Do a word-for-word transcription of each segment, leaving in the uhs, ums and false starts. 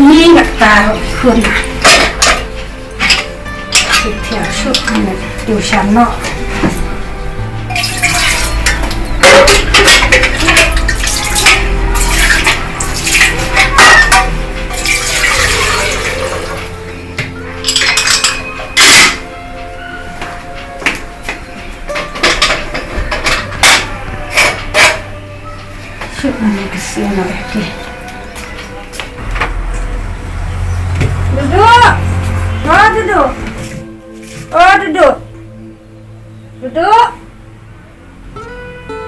Ni kata khun. Shu thiah shu ane, tu shano. Shuh, mana kesian orang tu. Duduk. Oh, duduk. Oh, duduk. Duduk.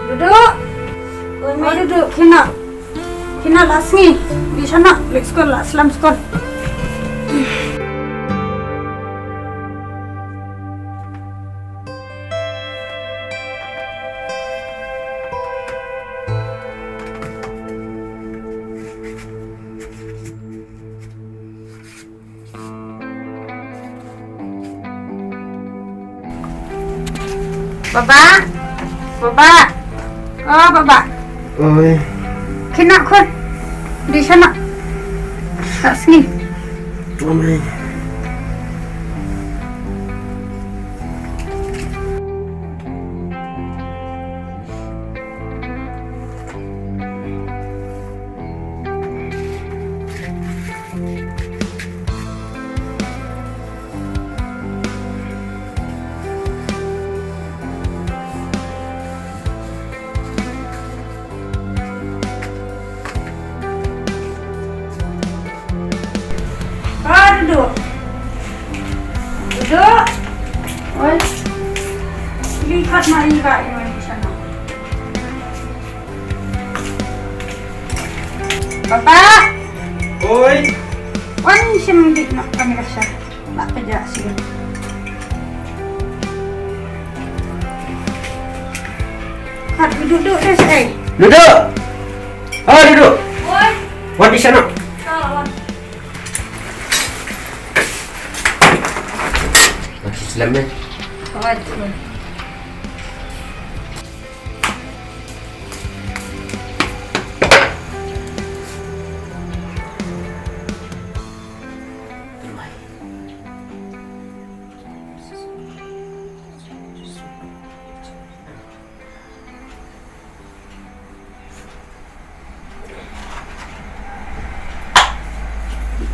Duduk. Oi, oh, duduk. Kina. Kina la sngi. Di sana. Leit skul, la slem skul. Baba. Baba. Oh, Baba. Oi. Kina khun. Di sana. Tak sini. Oi. Ah, duduk. Duduk. Oi. Lipat mai ba ini sana. Papa. Oi. Wan sim dik nak kami rasa. Nak kerja sih. Kat duduk duduk deh, eh. Duduk. Ah, duduk. Oi. Wan di sana. Salah, wan. Lagi slem, eh. Oi, oi.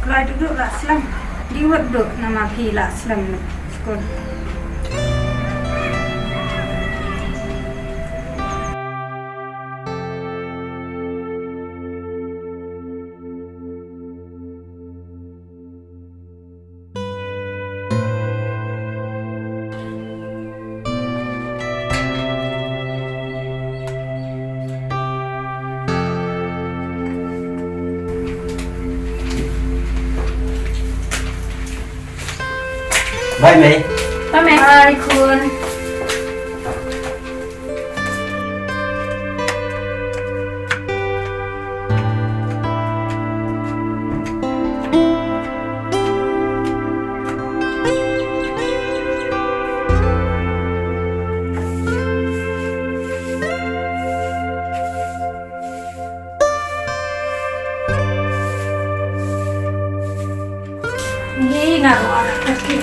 Kloi duduk la slem. Di wad duduk namar phi la slem skul. Bye, Mei. Bye, Mei. Bye, khun.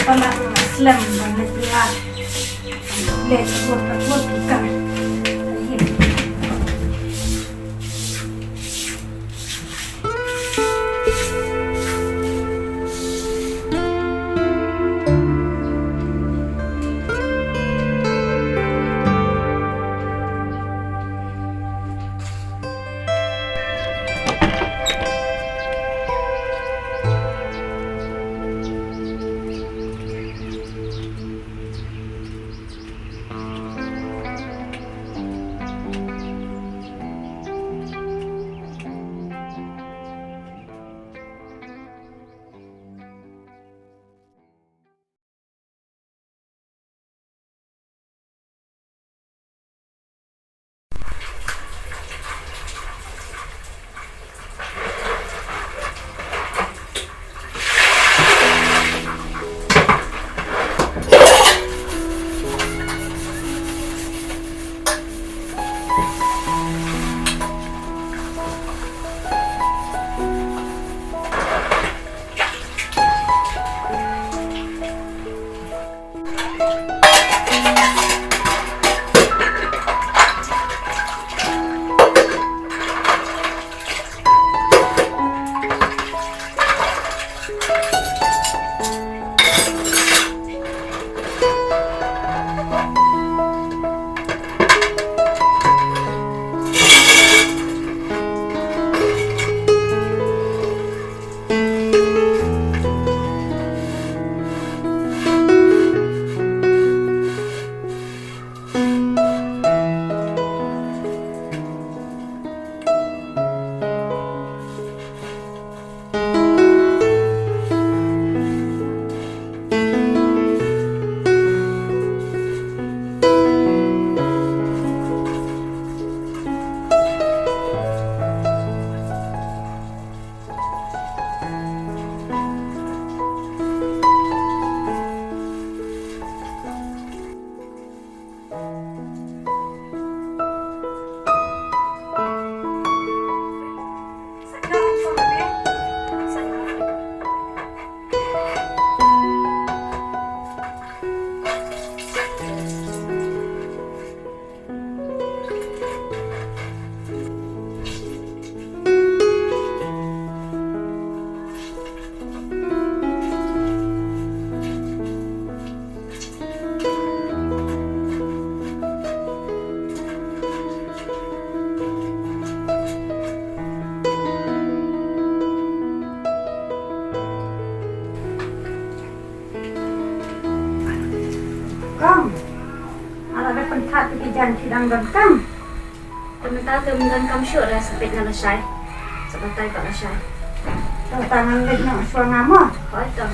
Palat slem ban leit ïa. Leit bud bud bud kam. Kong, ala da pynthad ki jaiñ ki dang donkam. Te mynta te ym donkam shuh re, sa peit na lashai. Sa batai pat lashai. Te tang ngan leit noh shuwa nga mo. Hooid to.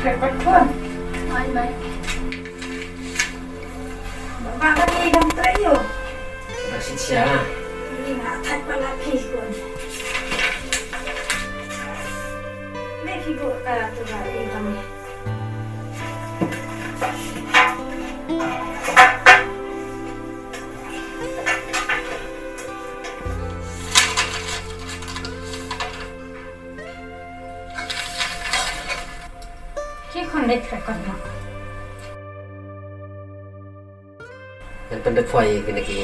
Khreh pat khun. Oi, bye. Ba ba ni dang trei ïoh. Ba shi sia. Ni nga thait ba la phi khun. Ni ki go ka tu ba i ba ni. Ki khon leit khreh kot noh. Ngan pyndep phai kine ki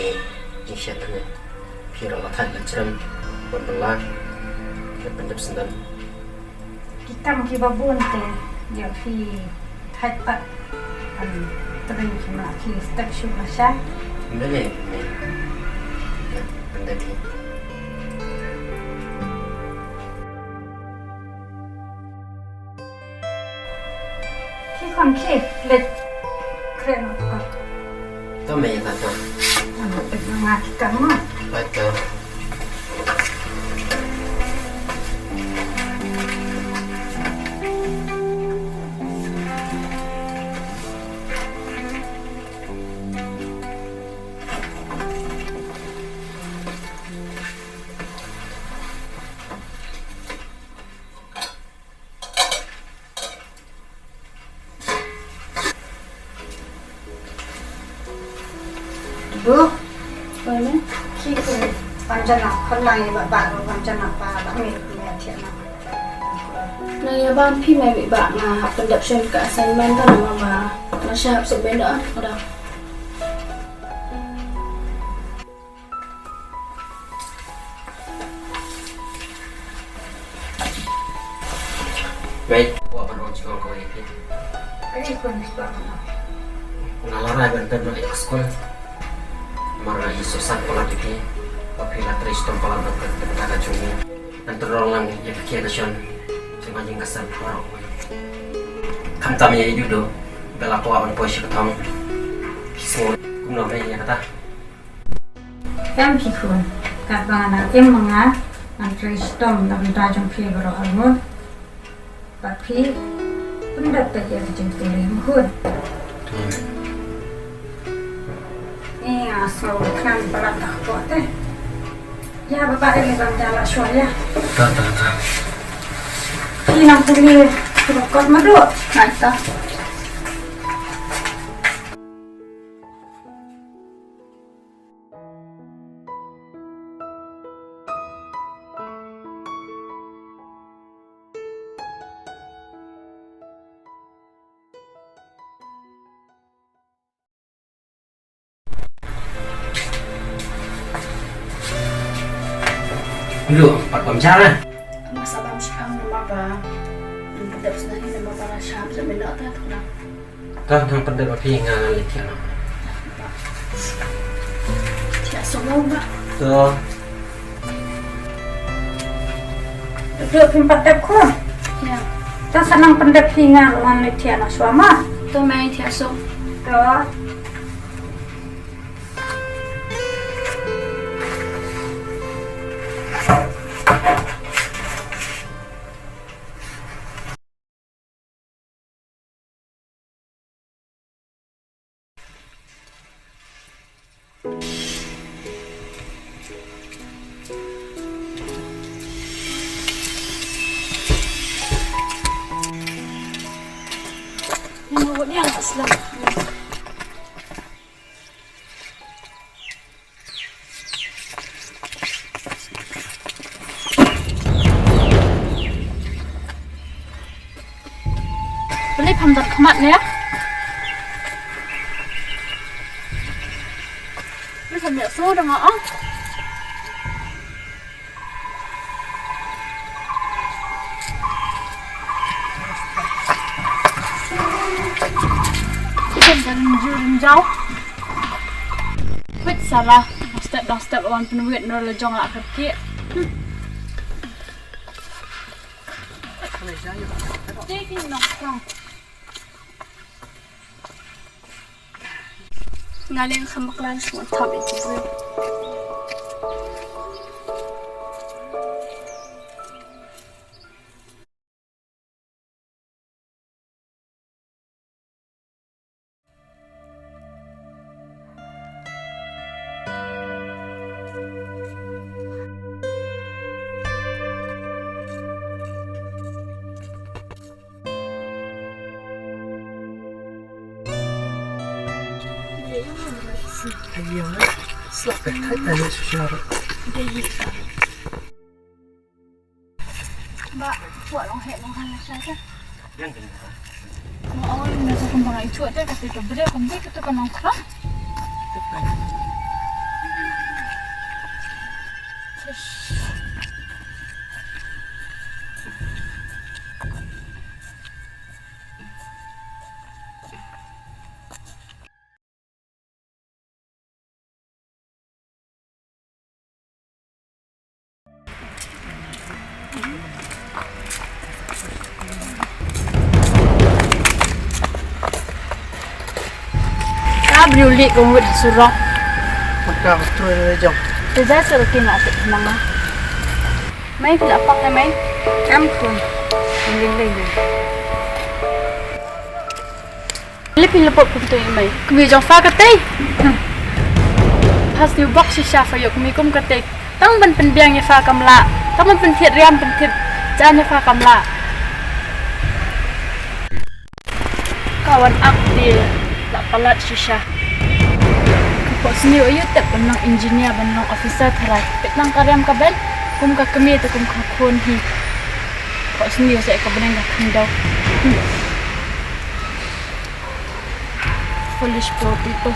jingshet hangne. Phi ruh la thait la jrem ban bylla. Ngan pyndep syndon. Ki kam kiba bun te ïoh phi thait pat. Ban trei ki ma ki step shuh lashai. Mene, mene. Ngan pyndep hi. Ki khon ki leit khreh noh kot. Ka mei kata? Ano, pek na nga kita ma. Kata. Bu. Oi, me. Ki ku. Pam jana khon lang ïa ba ba ru pam jana pa ba me me thiah na. Na ïa ba phi me ba nga hap pyndep shen ka assignment ta na ma ba. Na sha hap suk benda. Udah. Wei, kwah ban ong jingong kawei ïa phi. Kane khun, kwah ban ong. Nga la rai ban pynbeit noh ïa ka skul. Namar nga i sngewsarong palat ïa phi. Ba phi la trei shitom palat na ka bynta ka jong ngi. Ngan pynlong lang ïa ka kiad ka shon jong ka ïing ka sem baroh kawei. Khamtam ïa i Duhduh ba la kwah ban poi sha ka thong. Phi sngew kumno ïa kata? Em ki khun, katba nga dang im ma nga, ngan trei shitom na ka bynta jong phi baroh arngut. Bad phi pyndep beit ïa ka jingpule, em khun. Ïa, nga sngew khlem palat da ka pok te. Ïa, bye bye, ngi ban ïa la shuwa ïa. Ta, ta, ta. Phi nang pule, phi nang kot madu. Ngai ta. Dulu, pat bam jara. Masa bam shipang nama ba. Dep senang nama ba la sham, sa benda ta tu lah. Tah, nang pyndep ïa phi, nga ngan leit thiah noh. Thiah suk mo, Bah. To. Dep phim pat dep khun. Ïa. Tah, sa nang pyndep phi, nga ruh ngan leit thiah noh shuwa mo. To, mei thiah suk. To. Balei pham don khmat ne? Balei pham ïa so dang ong. Kan kan jur jauh. Wait, salah. Step dong step wan pynwit nor la jong la kyrkieh. Taking nong strong. Nga leng kham bakla shuwa thap ïa ki briew. Ba, puak long heh long han la shai ka. Yang kena. Mo awal na sa kembang ai chuak te, kata ka bere kembang kata ka nongkrong. Abriu li kong wit surok. Maka betul le jong. Te ja sur ki na sik nang. Mai phi la pak le mai. Em khun. Ling ling. Le phi la pop kum te mai. Kumi jong fa ka te. Pas liu bok shisha fa yok mi kum ka te. Tang ban pynbiang ïa fa kam lah. Tang ban pynthied riam pynthied jan ïa fa kam lah. Ka wan ak te la palat shisha. Ka pok sniew ayu tep ban long engineer ban long officer tharai. Pet nang ka riam ka ben kum ka kmie te kum ka khun hi. Pok sniew sa ka beneng ka khyndew. Hmm. Foolish poor people.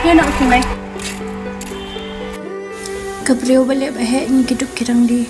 Ïa na u Khmai. Ka briew ba leh ba heh ngi ki duk ki rangli.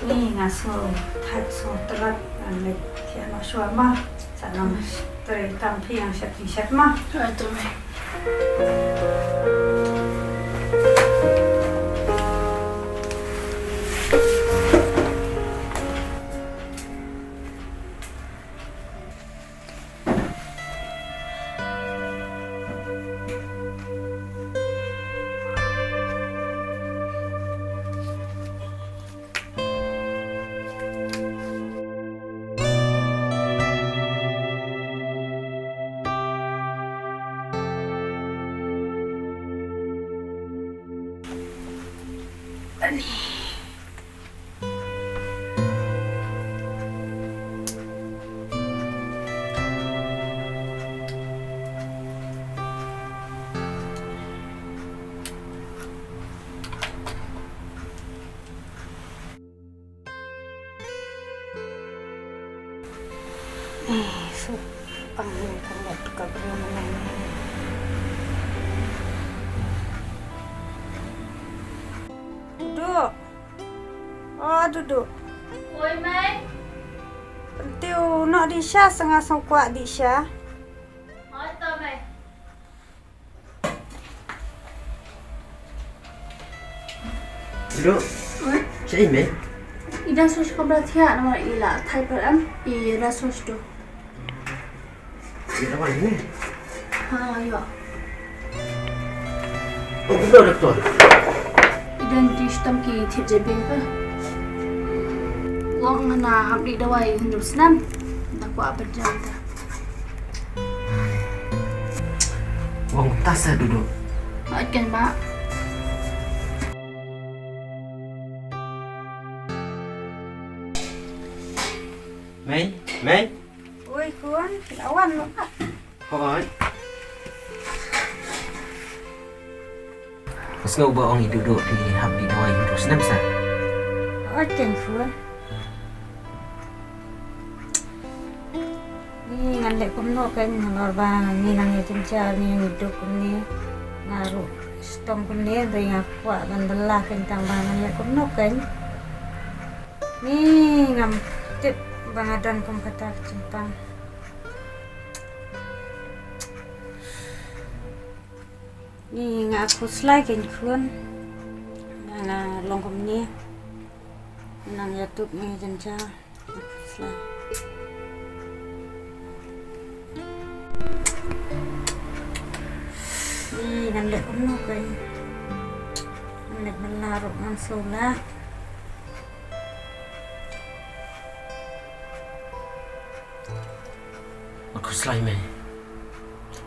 Ni nga so that so trat ngan leit thiah noh shuwa ma. Sa nang trei tam phi ngan shet phi shet ma. Oi, to me. Ani. Eh, su pang ni kan buat tukar beri mana ni. Duduk. Oh, Duduk. Oi, Mai. Pentiu nok di sha sanga song kwah di sha. Oi, to, Mai. Duduk. Oi. Sha i Mai. I dang sos kamra thiah namar i la thai per em i ra sos tu. Ïa dawai ne? Ha, ïa. Oh, kumno doktor? I dang dih shitom ki thied jabieng pa. Ong hana hap dih dawai hynriew snem. Da kwah ban jan ta. Ong kumta sa Duduk. Ait kan ma. Mai, Mai. Oi khun, la wan mo ka. Hooid. Nga sngew ba ong i Duduk i hap dih dawai hynriew snem sa. Hooid keiñ khun. Ni ngan leh kumno keiñ nalor ba ngi nang ïa jynjar ngi ngi duk kumne. Nga ruh shitom kumne dei nga kwah ban bylla keiñ tang ba ngan leh kumno keiñ. Ni ngam tip ba nga don kum kata ka jingpang. Ni nga khuslai keiñ khun. Nga, nga long kumne. Nang ïa duk ngi jynjar. Nga khuslai. Ni ngan leh kumno keiñ. Ngan leh bylla ruh ngan sngewlah. Wat khuslai Mai.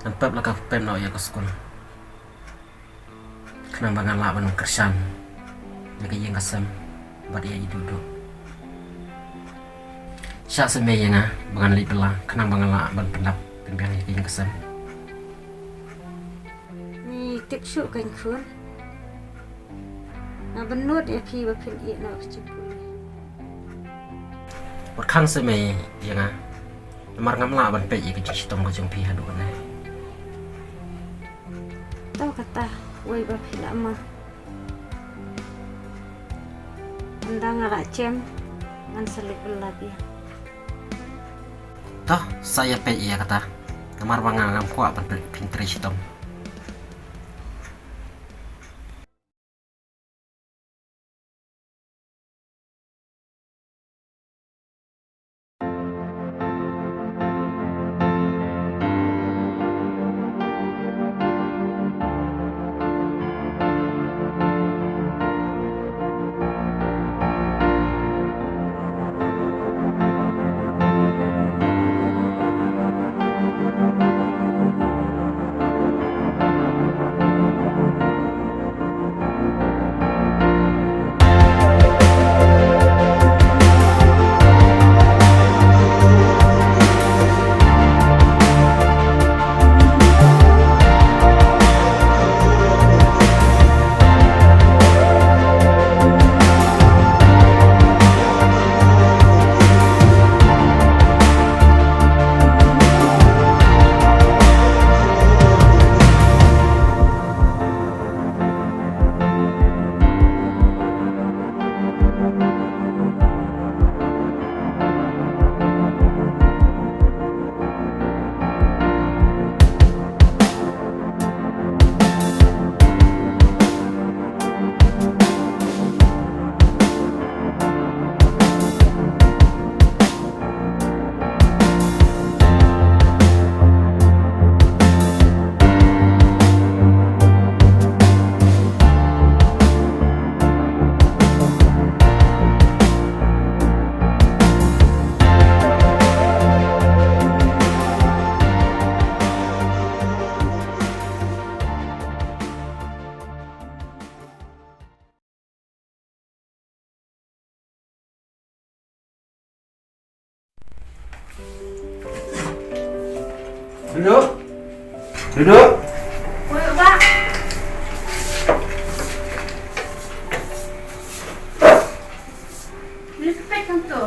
Ngan pep la ka pep noh ïa ka skul. Khnang ba ngan lah ban kyrshan ïa ka ïing ka sem bad ïa i Duduk. Shah seh mei ïa nga ba ngan leit bylla khnang ba nga lah ban pyndap pynbiang ïa ka ïing ka sem. Ngi tip shuh kein khun. Nga bynnud ïa phi ba phin ïeh noh ka jingpule. Wat khang seh mei ïa nga. Namar ngam lah ban peit ïa ka jingshitom ka jong phi haduh kane. To kata, wei ba phi lah ma. Ynda nga lah jem, ngan sa leit bylla biang. To, sa ïa peit ïa kata. Namar ba nga ngam kwah ban peit phin trei shitom. Duduk. Duduk. Oi, Bah. Boleh pepet kan tu?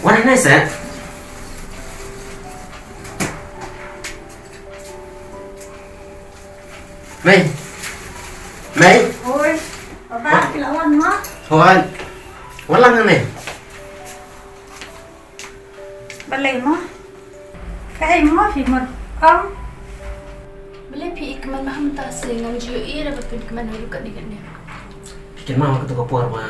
Wan hangne seh. Mei. Mei. Oi. Papa, ki la wan mo? Wan. Wan lang hangne. Balei mo? Kaei mo phi mut ong? Balei phi ïeit kumne ma, mynta seh ngam ju ïohi re ba phin kmen haduh katne katne. Phi kynmaw ha kato ka por ba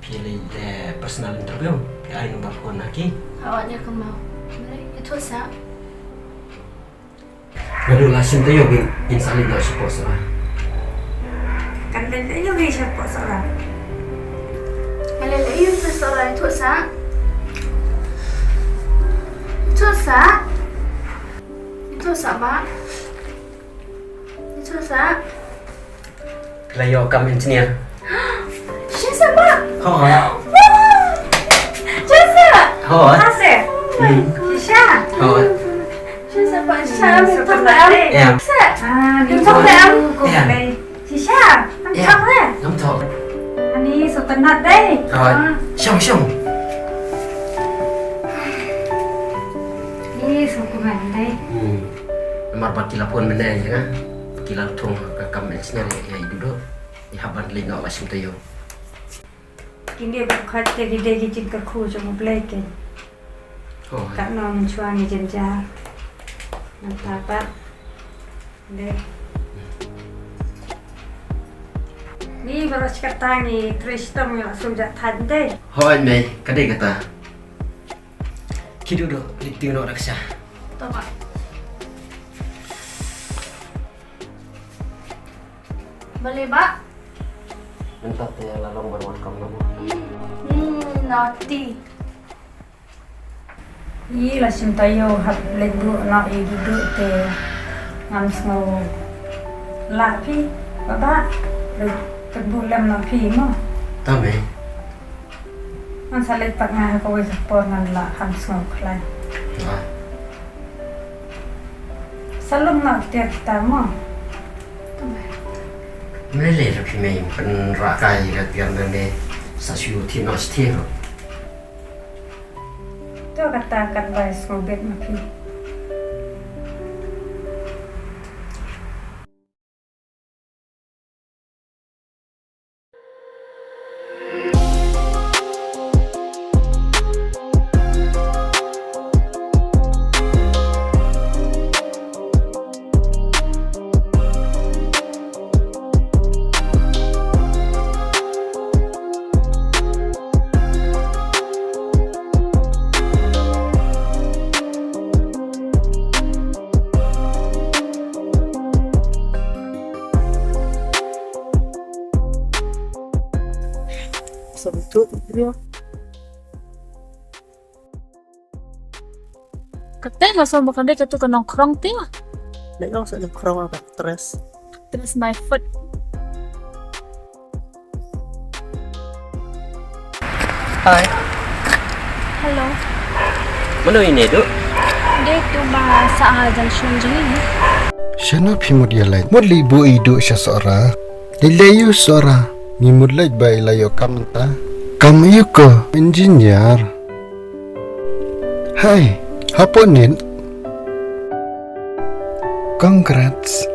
phi leit leh personal interview, phi ai number phone ha ki? Hooid nga kynmaw. Balei, ïathuh sa. Naduh la shim taïew ba ngin sa leit noh shapoh Sohra. Kan leit ïa u hi shapoh Sohra. Kan leit ïa u hi shapoh Sohra, ïathuh sa. Ïathuh sa. Ïathuh sa, Bah. Ïathuh sa. Phi la ïoh kam engineer. Shisha, Bah? Hooid. Wow! Shisha? Hooid. Shisha? Hooid. Shisha, Bah? Shisha, ngam thok dei. Ïa. Shisha. Ah, ngam thok dei. Ïa. Shisha, ngam thok dei. Ngam thok. Ani sngewtynnat dei. Hooid. Shong, shong. Ni sngewtynnat dei. Hmm. Namar ba ki la phone mynne ïa nga. Ki la thung ha ka kam engineer ïa i Duduh. I hap ban leit noh la shim taïew. Kine ba khot te ki dei ki jingkyrkhu jong U Blei kein. Hooid. Katno mynshuwa ngi jynjar. Nangta pat. Dei. Ni baroh shi katta ngi trei shitom ngi la sum jah thait dei. Hooid mei, ka dei kata. Ki Duduh, leit tiew noh da ka sha. To Bah. Balei Bah? Mynta te la long ban wan kam noh. Hmm, naughty. Ï, la shim taïew hap leit buh noh ïa i Duduh te ngam sngew lah phi. Bah, Bah, leit buh lem noh phi mo. To mei. Ngan sa leit pat nga ha kawei ka por, ngan lah ham sngewkhlaiñ. Ah. Sa lum noh ki tiar kita mo. Me lei lei ruh phi, me pynrah kai ka tiar, me sa shu thied noh shatei ruh. To kata katba sngewbit ma phi. Sabtu dia. Kata nga song bakal dei katu ka nongkrong ti. Lei ong sa nongkrong ka stress. Stress my foot. Hi. Hello. Mano ine du? Dei tu ba sa ha junction jong ngi. Shano phi mut ïa leit? Mut leit buh ïa i du sha Sohra. Lei lei ïa u Sohra. Ngi mut leit ba i la ïoh kam mynta. Kam ïa u ko engineer. Hai, hapoh net. Congrats.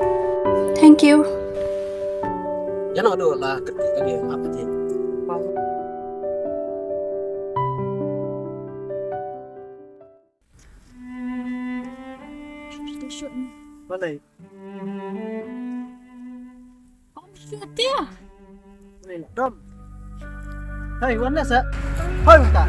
Thank you. Ïa no do la keti kali apa ti. Balei? Om shutia. Balei la dom? Hei, wan na sa. Hei, wan ta.